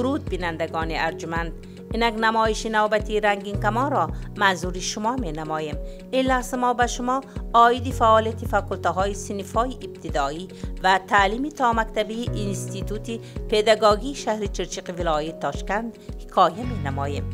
Дуруд, бинандагони арҷуманд. Инак намоиши навбати рангин камонро манзури шумо менамоем. Ин лаҳза мо ба шумо оиди фаъолияти факултаҳои синфҳои ибтидоӣ ва таълими томактабии институти педагогии шаҳри Чирчиқи вилояти Тошканд ҳикоя менамоем.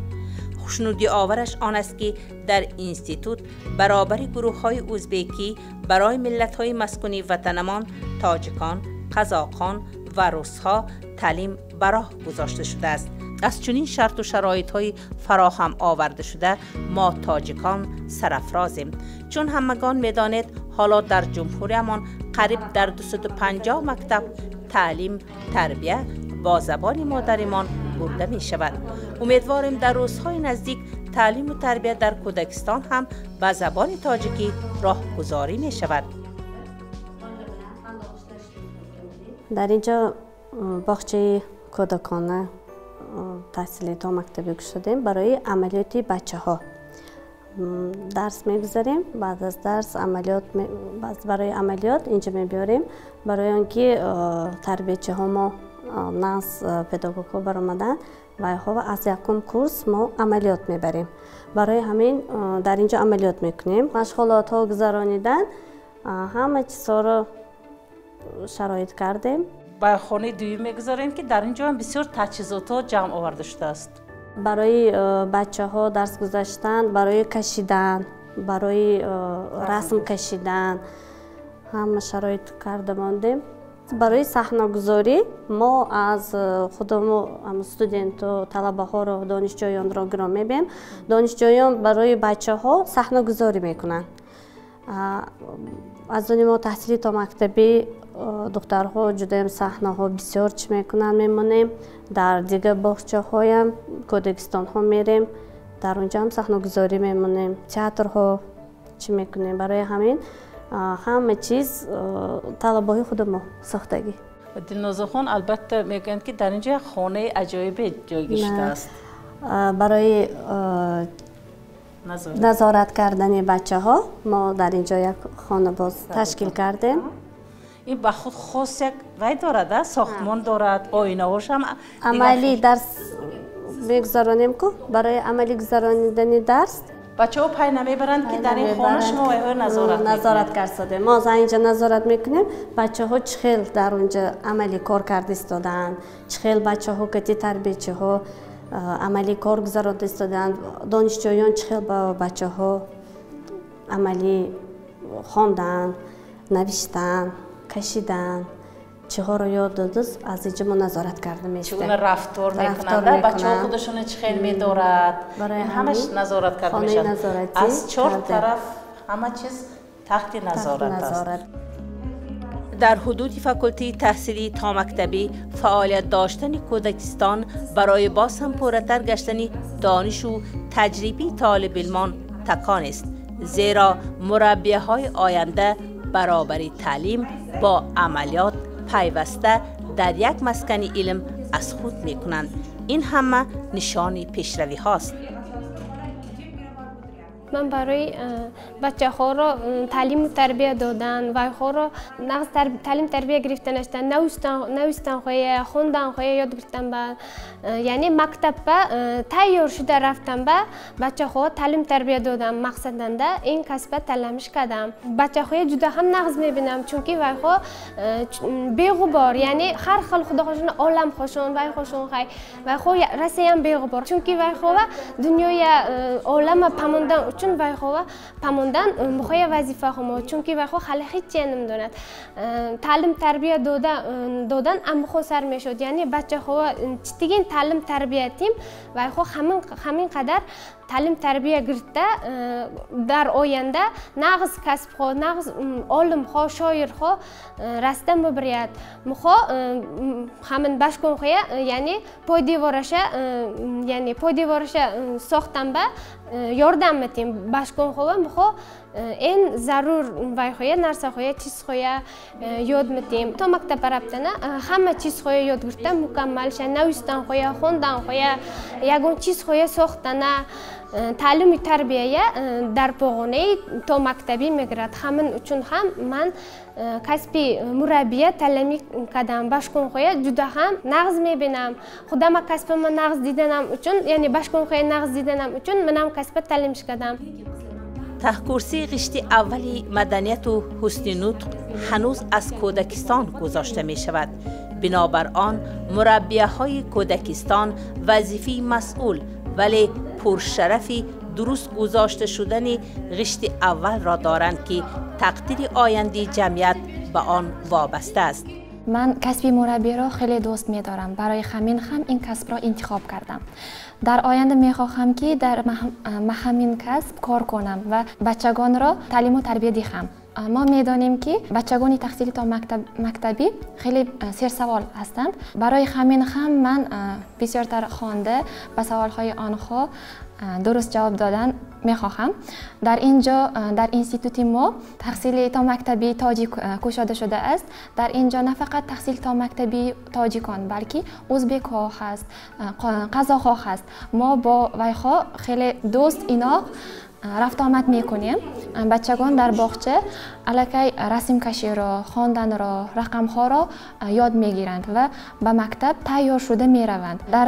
Хушнудиовараш он аст, ки дар институт баробари гурӯҳҳои узбекӣ барои миллатҳои маскунии ватанамон тоҷикон, қазоқон ва русҳо таълим ба роҳ гузошта шудааст. Аз чунин шарту шароитҳои фароҳам овардашуда мо тоҷикон сарафрозем. Чун ҳамагон медонед, ҳоло дар ҷумҳуриямон қариб дар 250 мактаб таълим тарбия бо забони модаримон бурда мешавад. Умедворем, дар рӯзҳои наздик таълиму тарбия дар кӯдакистон ҳам ба забони тоҷикӣ роҳгузорӣ мешавад. Дар ин ҷо боғчаи кӯдакона таҳсили томактабӣ кушодем. Барои амалиёти бачаҳо дарс мегузарем. Баъд аз дарс амалиёт, барои амалиёт инҷо мебиёрем, барои он ки тарбиячиҳо мо нағз педагогҳо баромаданд вайҳо аз якум курс мо амалиёт мебарем. Барои ҳамин дар инҷо амалиёт мекунем. Машғулотҳо гузаронидан ҳама чизҳоро шароит кардем. Ба хонаи дуюм мегузорем, ки дар ин ҷо ҳам бисёр таҷҳизотҳо ҷамъ оварда шудааст. Барои бачаҳо дарс гузаштан, барои кашидан, барои расм кашидан ҳама шароит карда мондем. Барои саҳнагузорӣ мо аз худамо студенту талабаҳоро, донишҷӯёнро гиро мебием. Донишҷӯён барои бачаҳо саҳнагузорӣ мекунанд. Аз они мо таҳсили томактабӣ духтарҳо ҷудаям саҳнаҳо бисёр чӣ мекунанд, мемонем. Дар дигар боғчаҳоям, кӯдакистонҳо мерем, дар онҷо ҳам саҳнагузорӣ мемонем, театрҳо чӣ мекунем. Барои ҳамин ҳама чиз талабаҳои худамо сохтагӣ. Дилнозахон, албатта, мегӯянд, ки дар ин ҷо як хонаи аҷоибе ҷойгир шудааст. Барои назорат кардани бачаҳо мо дар ин ҷо як хона боз ташкил кардем. Ин ба худ хос як вай дорад, сохтмон дорад, оинаҳош ҳам. Амалӣ дарс мегузаронем ку, барои амалӣ гузаронидани дарс бачаҳо пай намебаранд, ки дар ин хона шумо вайҳоро назорат назорат кардем. Мо аз инҷа назорат мекунем, бачаҳо чӣ хел дар онҷа амалӣ кор карда истодаанд, чӣ хел бачаҳо кати тарбиячиҳо амалӣ кор гузаронида истодаанд, донишҷӯён чӣ хел ба бачаҳо амалӣ хондан, навиштан, кашидан, чиҳоро ёд додааст, аз инҷо мо назорат карда мешавем. Чигуна рафтор мекунанд, бачаҳо худашонро чӣ хел медорад, ҳамаш назорат карда мешавад. Аз чор тараф ҳама чиз таҳти назорат аст. Дар ҳудуди факултаи таҳсилии томактабӣ фаъолият доштани кӯдакистон барои боз ҳам пурратар гаштани донишу таҷрибаи толибилмон такон аст, зеро мураббияҳои оянда баробари таълим бо амалиёт пайваста дар як маскани илм аз худ мекунанд. Ин ҳама нишони пешравиҳост. Ман барои бачаҳоро таълиму тарбия додан, вайҳоро нағз таълим тарбия гирифтанашта, навистанхоя, хонданхоя ёд гирифтан ба, яъне мактабба тайёр шуда рафтан ба бачаҳо таълим тарбия додан мақсаданда ин касба таламиш кардам. Бачаҳоя ҷуда ҳам нағз мебинам, чунки вайҳо беғубор, яъне ҳар хел худохошон оламхошон, вайхошон хай, вайҳо расаям беғубор, чунки вайҳова дунёя олама памондан чун вайхова памондан мухоя вазифаҳомо, чунки вайхо хали ҳеҷ намедонад. Таълим тарбия додан амхо сар мешуд, яъне бачаҳо читигин таълим тарбия тим вайхо ҳамин қадар таълим тарбия гирифта дар оянда нағз касбҳо, нағз олимҳо, шоирҳо раста мубрият. Мухо ҳамин башконхоя, яъне пойдевораша, яъне пойдевораша сохтан ба ёрдам метим. Башконхова мухо Эн зарур вайхоя нарсахоя чизхоя ёд метем. То мактаб рафтана ҳама чизхоя ёд гирифта мукаммал ша, навистанхоя, хонданхоя, ягон чизхоя сохтана. Таълими тарбияя дар поғонаи то мактабӣ мегирад. Ҳамин учун ҳам ман касби мураббия таълимӣ кардам. Башконхоя ҷуда ҳам нағз мебинам. Худама касбама нағз диданам учун, яъне башконхоя нағз диданам учун манам касба таълимш кардам. Таҳкурсии ғишти аввали маданияту ҳусни нутқ ҳанӯз аз кӯдакистон гузошта мешавад. Бинобар он мураббияҳои кӯдакистон вазифаи масъул вале пуршарафи дуруст гузошта шудани ғишти аввалро доранд, ки тақдири ояндаи ҷамъият ба он вобаста аст. Ман касби мураббиро хеле дӯст медорам. Барои ҳамин ҳам ин касбро интихоб кардам. Дар оянда мехоҳам, ки дар ҳамин касб кор кунам ва бачагонро таълиму тарбия диҳам. Мо медонем, ки бачагони таҳсили то мактабӣ хеле серсавол ҳастанд. Барои ҳамин ҳам ман бисёртар хонда ба саволҳои онҳо дуруст ҷавоб додан мехоҳам. Дар ин ҷо, дар институти мо таҳсили то мактабии тоҷик кушода шудааст. Дар ин ҷо на фақат таҳсил то мактабии тоҷикон, балки ӯзбекҳо ҳаст, қазоқҳо ҳаст. Мо бо вайҳо хеле дӯст иноқ рафтуомад мекунем. Бачагон дар боғча аллакай расмкаширо, хонданро, рақамҳоро ёд мегиранд ва ба мактаб тайёр шуда мераванд. Дар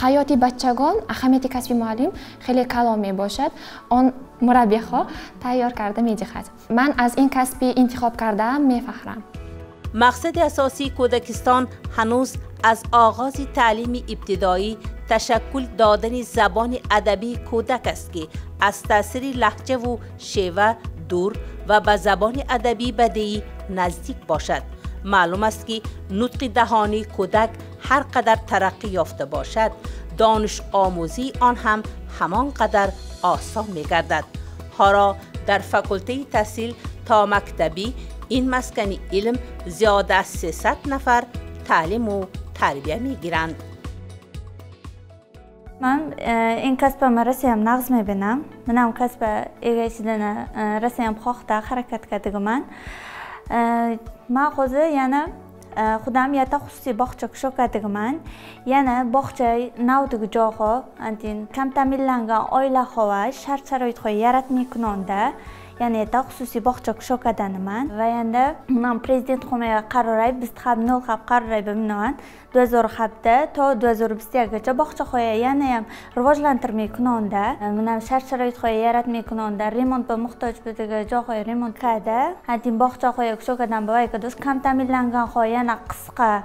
ҳаёти бачагон аҳамияти касби муаллим хеле калон мебошад. Он мураббиҳо тайёр карда медиҳад. Ман аз ин касби интихоб кардаам мефахрам. Мақсади асосии кӯдакистон ҳанӯз аз оғози таълими ибтидоӣ ташаккул додани забони адабии кӯдак аст, ки аз таъсири лаҳҷаву шева дур ва ба забони адабии бадеӣ наздик бошад. Маълум аст, ки нутқи даҳонии кӯдак ҳар қадар тараққӣ ёфта бошад, донишомӯзии он ҳам ҳамон қадар осон мегардад. Ҳоло дар факултаи таҳсил то мактабӣ ин маскани илм зиёда аз 300 нафар таълиму тарбия мегиранд. Ман ин касбама расаям нағз мебинам. Манам касба эгасидана расаям хохта ҳаракат кардагуман. Ман ҳозир yana худам ята xususiy bog'cha кушокадигуман. Yana bog'cha navdigi joyho, antin kam ta'minlangan oilaxova shart sharoitxo yaratmaykunonda yana ята xususiy bog'cha кушокадaniman. Va yana man prezident xomaya qaroray biz hab nol hab qaroray biminaman. 2007 то 2021gacha bog'chaxoya yana ham rivojlantirmaykunonda, mana shart sharoitxoya yaratmaykunonda, remont va muhtoj bo'lgan joyxoya remont kada, antin bog'chaxoya kushokadan bavayka kam ta'minlangan xoya yana qisqa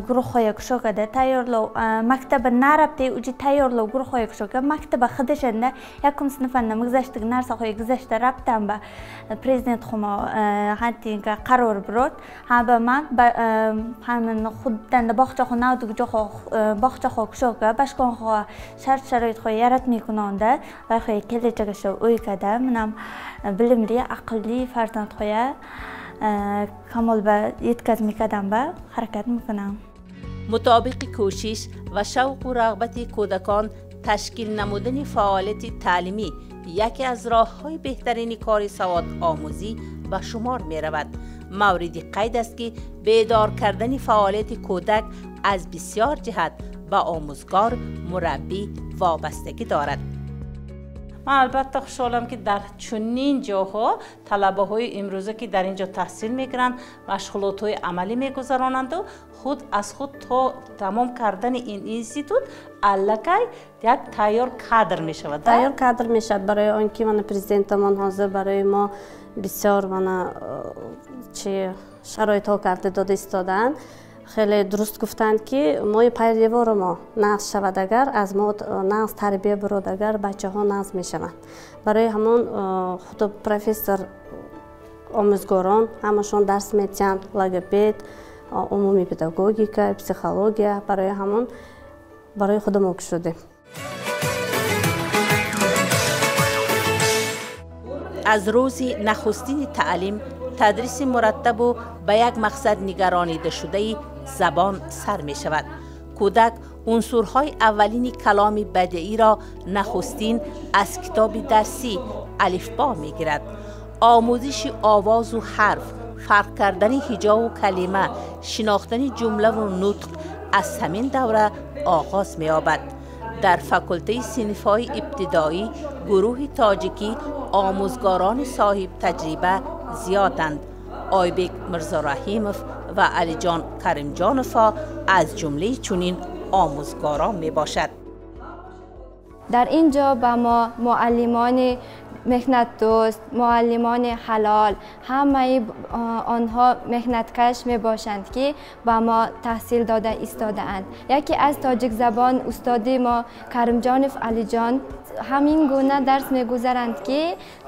guruhxoya kushokada tayyorlov maktaba narabda uji tayyorlov guruhxoya kushoka maktaba xidashanda yakum sinfanda migzashtig narsaxoya guzashta rabtan ba prezident xumo hantinga qaror birot ha ba man hamin xuddanda bog'chaxo navdug joxo bog'chaxo kushoka bashkonxo shart sharoitxoya yaratmaykunonda vayxoya kelajagasha o'ykada manam bilimli aqlli farzandxoya камол ба yetkazmikadan ба ҳаракат мекунам. Мутобиқи кӯшиш ва шавқу рағбати кӯдакон ташкил намудани фаъолияти таълимӣ яке аз роҳҳои беҳтарини кори саводомӯзӣ ба шумор меравад. Мавриди қайд аст, ки бедор кардани фаъолияти кӯдак аз бисёр ҷиҳат ба омӯзгор мураббӣ вобастагӣ дорад. Ман албатта хушҳолам, ки дар чунин ҷоҳо талабаҳои имрӯза, ки дар ин ҷо таҳсил мекунанд, машғулотҳои амалӣ мегузаронанду худ аз худ то тамом кардани ин институт аллакай як тайёр кадр мешавад. Тайёр кадр мешавад. Барои он ки мана президентамон ҳозир барои мо бисёр мана чи шароитҳо карда дода истодаанд. Хеле дуруст гуфтанд, ки мои пайравори мо нағз шавад, агар аз мо нағз тарбия бурод, агар бачаҳо нағз мешаванд. Барои ҳамон худ профессор омӯзгорон ҳамашон дарс медиҳанд, логопед, умумӣ педагогика, психология. Барои ҳамон барои худамо кушодем. Аз рӯзи нахустини таълим тадриси мураттабу ба як мақсад нигаронидашудаи забон сар мешавад. Кӯдак унсурҳои аввалини каломи бадеиро нахустин аз китоби дарсӣ алифбо мегирад. Омӯзиши овозу ҳарф, фарқ кардани ҳиҷову калима, шинохтани ҷумлаву нутқ аз ҳамин давра оғоз меёбад. Дар факултаи синфҳои ибтидоӣ гурӯҳи тоҷикӣ омӯзгорони соҳибтаҷриба зиёданд. Ойбек Мирзораҳимов ва Алиҷон Каримҷоновҳо аз ҷумлаи чунин омӯзгорон мебошад. Дар ин ҷо ба мо муаллимони меҳнатдӯст, муаллимони ҳалол, ҳамаи онҳо меҳнаткаш мебошанд, ки ба мо таҳсил дода истодаанд. Яке аз тоҷикзабон устоди мо Каримҷонов Алиҷон ҳамин гуна дарс мегузаранд, ки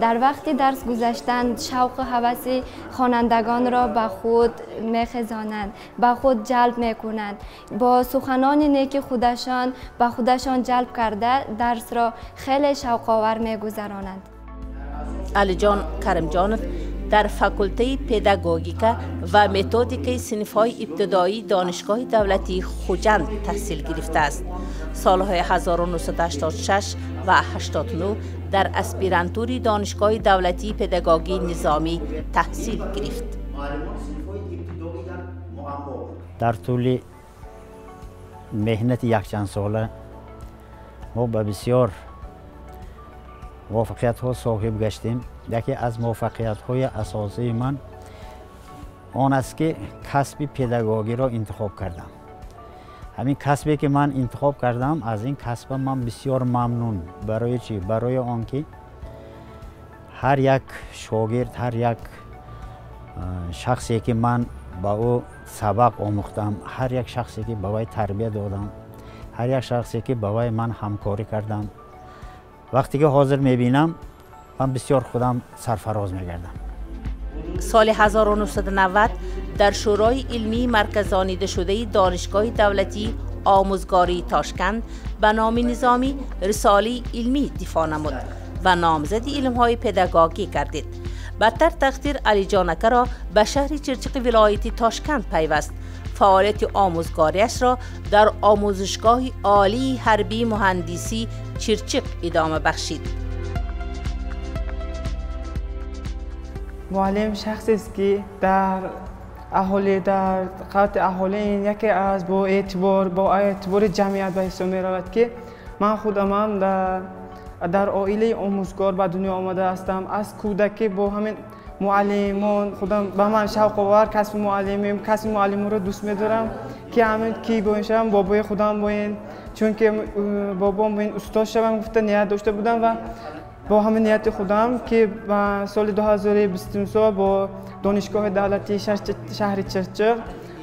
дар вақти дарс гузаштан шавқу ҳаваси хонандагонро ба худ мехезонанд, ба худ ҷалб мекунанд. Бо суханони неки худашон ба худашон ҷалб карда дарсро хеле шавқовар мегузаронанд. Алиҷон Каримҷонов дар факултаи педагогика ва методикаи синфҳои ибтидоии Донишгоҳи давлатии Хуҷанд таҳсил гирифтааст. Солҳои 1986 ва 89 дар аспирантури Донишгоҳи давлатии педагогии низомӣ таҳсил гирифт. Дар тӯли меҳнати якчандсола мо ба бисёр муваффақиятҳо соҳиб гаштем. Яке аз муваффақиятҳои асосии ман он аст, ки касби педагогиро интихоб кардам. Ҳамин касбе ки ман интихоб кардам, аз ин касба ман бисёр мамнун. Барои чӣ? Барои он ки ҳар як шогирд, ҳар як шахсе ки ман ба ӯ сабақ омӯхтам, ҳар як шахсе ки ба вай тарбия додам, ҳар як шахсе ки ба вай ман ҳамкорӣ кардам, вақте ки ҳозир мебинам, ман бисёр худам сарфароз мегардам. Соли 1990 дар Шӯрои илмии марказонидашудаи Донишгоҳи давлатии омӯзгории Тошканд ба номи Низомӣ рисолаи илмӣ дифоъ намуд ва номзади илмҳои педагогӣ гардид. Бадтар тақдир Алиҷон акаро ба шаҳри Чирчиқи вилояти Тошканд пайваст. Фаъолияти омӯзгориашро дар омӯзишгоҳи олии ҳарбии муҳандисӣ Чирчиқ идома бахшид. Муаллим шахсест, ки дар аҳолӣ, дар қавти аҳолӣ ин яке аз бо эътибори ҷамъият ба ҳисоб меравад, ки ман худамам дар оилаи омӯзгор ба дунё омада ҳастам. Аз кӯдакӣ бо ҳамин муаллимон худам ба ман шавқовар касби муаллимим, касби муаллимро дӯст медорам, ки ҳамин ки боин шавам, бобои худам боин, чунки бобом боин устод шавам гуфта ният дошта будам ва бо ҳамин нияти худам, ки ба соли 2023 бо Донишгоҳи давлатии шаҳри Чирчиқ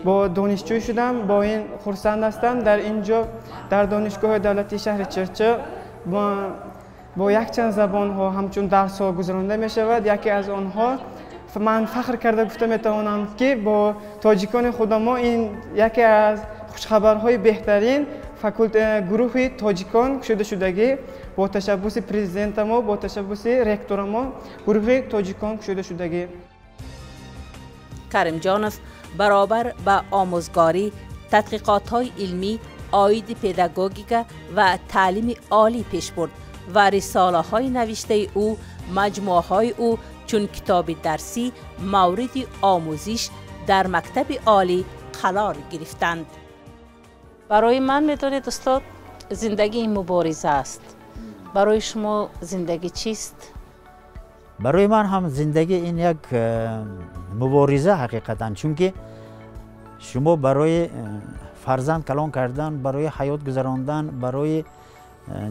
бо донишҷӯ шудам. Бо ин хурсанд ҳастам. Дар ин ҷо дар Донишгоҳи давлатии шаҳри Чирчиқ бо якчанд забонҳо ҳамчун дарсҳо гузаронда мешавад. Яке аз онҳо ман фахр карда гуфта метавонам, ки бо тоҷикони худамо ин яке аз хушхабарҳои беҳтарин гурӯҳи тоҷикон кушодашудагӣ бо ташаббуси президентамо, бо ташаббуси ректорамо гурӯҳи тоҷикон кушодашудагӣ. Каримҷонов баробар ба омӯзгорӣ тадқиқотҳои илмӣ оиди педагогика ва таълими олӣ пеш бурд ва рисолаҳои навиштаи ӯ, маҷмӯаҳои ӯ чун китоби дарсӣ мавриди омӯзиш дар мактаби олӣ қарор гирифтанд. Барои ман медонед, устод, зиндагӣ мубориза аст. Барои шумо зиндагӣ чист? Барои ман ҳам зиндагӣ ин як мубориза ҳақиқатан, чунки шумо барои фарзанд калон кардан, барои ҳаёт гузарондан, барои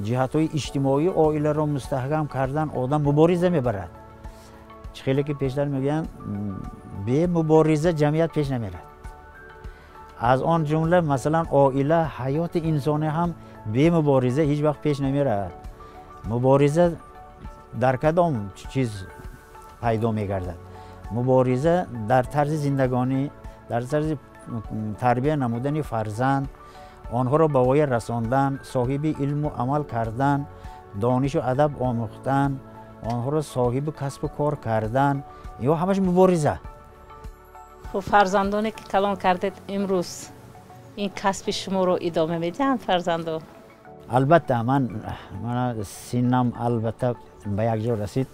ҷиҳатҳои иҷтимоии оиларо мустаҳкам кардан одам мубориза мебарад. Чӣ хеле ки пештар мегӯянд, бе мубориза ҷамъият пеш намерад. Аз он ҷумла масалан оила, ҳаёти инсонӣ ҳам бе мубориза ҳеҷ вақт пеш намерад. Мубориза дар кадом чиз пайдо мегардад? Мубориза дар тарзи зиндагонӣ, дар тарзи тарбия намудани фарзанд, онҳоро ба воя расондан, соҳиби илму амал кардан, донишу адаб омӯхтан, онҳоро соҳиби касбу кор кардан, ё ҳамаш мубориза. Хуб, фарзандоне ки калон кардед имрӯз ин касби шуморо идома медиҳанд фарзандо? Албатта, ман синнам албатта ба як ҷо расид.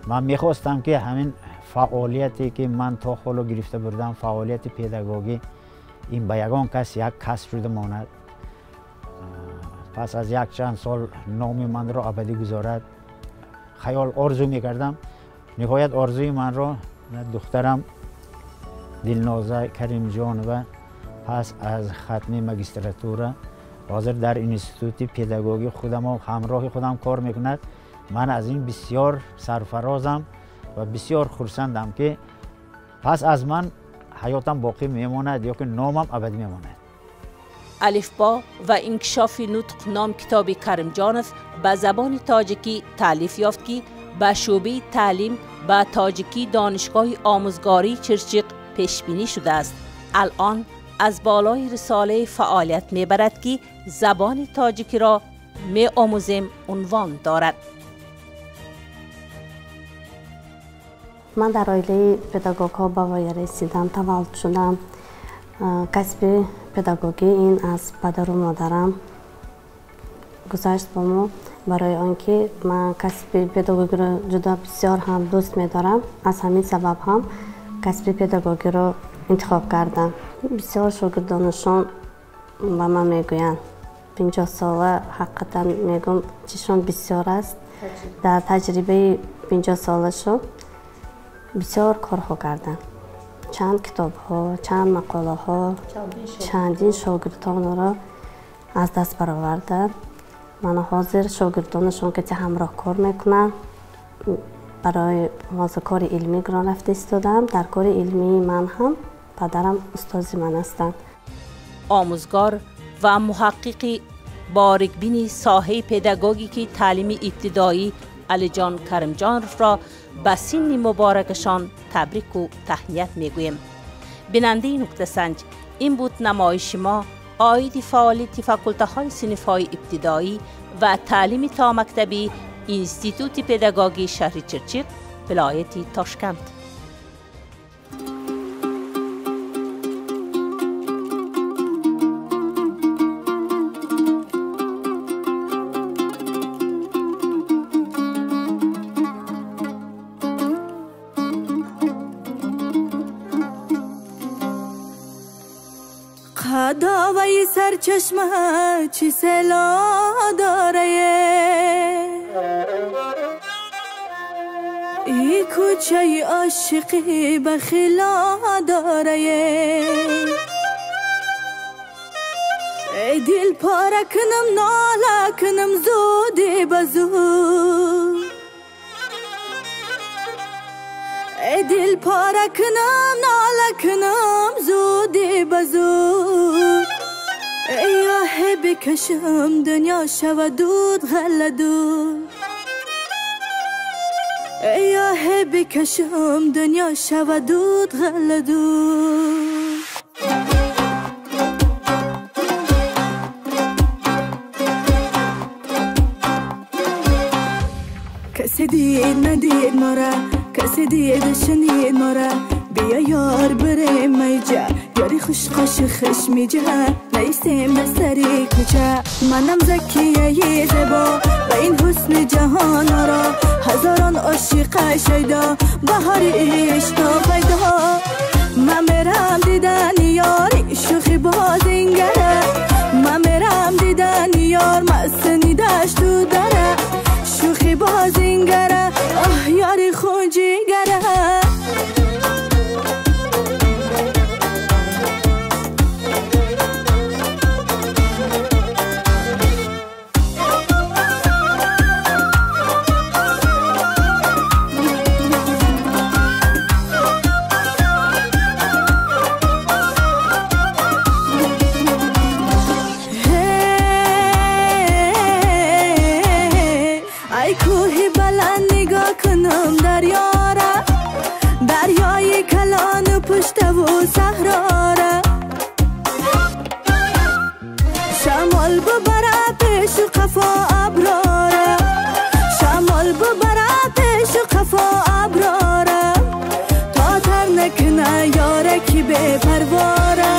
Ман мехостам ки ҳамин фаъолияте ки ман то ҳоло гирифта бурдам, фаъолияти педагогӣ, ин ба ягон кас як касб шуда монад. Пас аз якчанд сол номи манро абадӣ гузорад. Хаёл орзу мекардам. Ниҳоят орзуи манро духтарам Дилноза Каримҷонова пас аз хатми магистратура ҳозир дар институти педагогӣ худамо ҳамроҳи худам кор мекунад. Ман аз ин бисёр сарфарозам ва бисёр хурсандам ки пас аз ман ҳаётам боқӣ мемонад ё ки номам абадӣ мемонад. Алифбо ва инкишофи нутқ ном китоби Каримҷонов ба забони тоҷикӣ таълиф ёфт ки ба шӯъбаи таълим ба тоҷикӣ донишгоҳи омӯзгории Чирчиқ пешбинӣ шудааст. Алон аз болои рисолаи фаъолият мебарад ки забони тоҷикиро меомӯзем унвон дорад. Ман дар оилаи педагогҳо ба воя расидам, таваллуд шудам. Касби педагогӣ ин аз падару модарам гузашт ба мо. Барои он ки ман касби педагогиро ҷудо бисёр ҳам дӯст медорам, аз ҳамин сабаб ҳам касби педагогиро интихоб кардам. Бисёр шогирдонашон ба ман мегӯянд 50 сола, ҳақиқатан мегӯм, чишон бисёр аст. Дар таҷрибаи 50 солашон бисёр корҳо карданд. Чанд китобҳо, чанд мақолаҳо, чандин шогирдонро аз даст бароварданд. Мана ҳозир шогирдонашон ки ҳамроҳ кор мекунанд. Барои ҳозир кори илмӣ гирон рафта истодам. Дар кори илмии ман ҳам падарам устози ман ҳастанд. Омӯзгор ва муҳаққиқи борикбини соҳаи педагогики таълими ибтидоӣ Алиҷон Каримҷоновро ба синни муборакашон табрику таҳният мегӯем. Бинандаи нуктасанҷ, ин буд намоиши мо оиди фаъолияти факултаҳои синфҳои ибтидоӣ ва таълими томактабӣ Институти педагогии шаҳри Чирчиқ, вилояти Тошканд. قداوی سرچشمه چی سلا داره، ای کوچه عاشقی به خلا داره، ای دل پاره کنم ناله کنم زودی بزود، ای دل پاره کنم ناله کنم زودی بزود، ای آه بکشم دنیا شود دود غله دود، ای آه بکشم دنیا شود دود غله دود. کسی دید ندید مرا، کسی دید شنید مرا، بیا یار بریم میجا، یاری خوش قاش خوش میجا، نیستیم به سری کوچه. منم زکیه زیبا به این حسن جهان را، هزاران عاشق شیدا بهار عشق پیدا. من میرم دیدن یاری شوخی بازینگره، من میرم دیدن یار مسنی دشت و دره، شوخی بازینگره آه یاری خون جیگره. شمال ببره پیش قفا ابراره، شمال ببره پیش قفا ابراره، تا تر نکنه یاره کی به پرواره.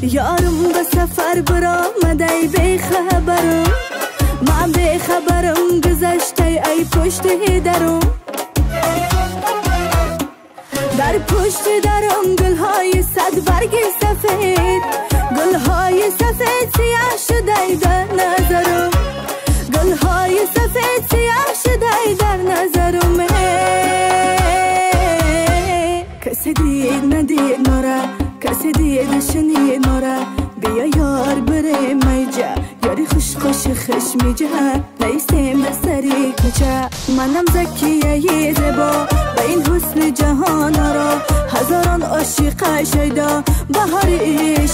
یارم به سفر برآمده بیخبرم، من بیخبرم گذشته ای پشت درم. در پشت درم گلهای صد برگ سفید، گلهای سفید سیاه شده در نظرم، گلهای سفید سیاه شده در نظرم. کسی دید ندید مرا، کسی دید شنید مرا، بیا یار بریم میجا، یاری خوش خوش خوش میجا، نیستیم به سری کوچه. منم زکیه زیبا به این حسن جهان را، هزاران عاشق شیدا بهار عشق.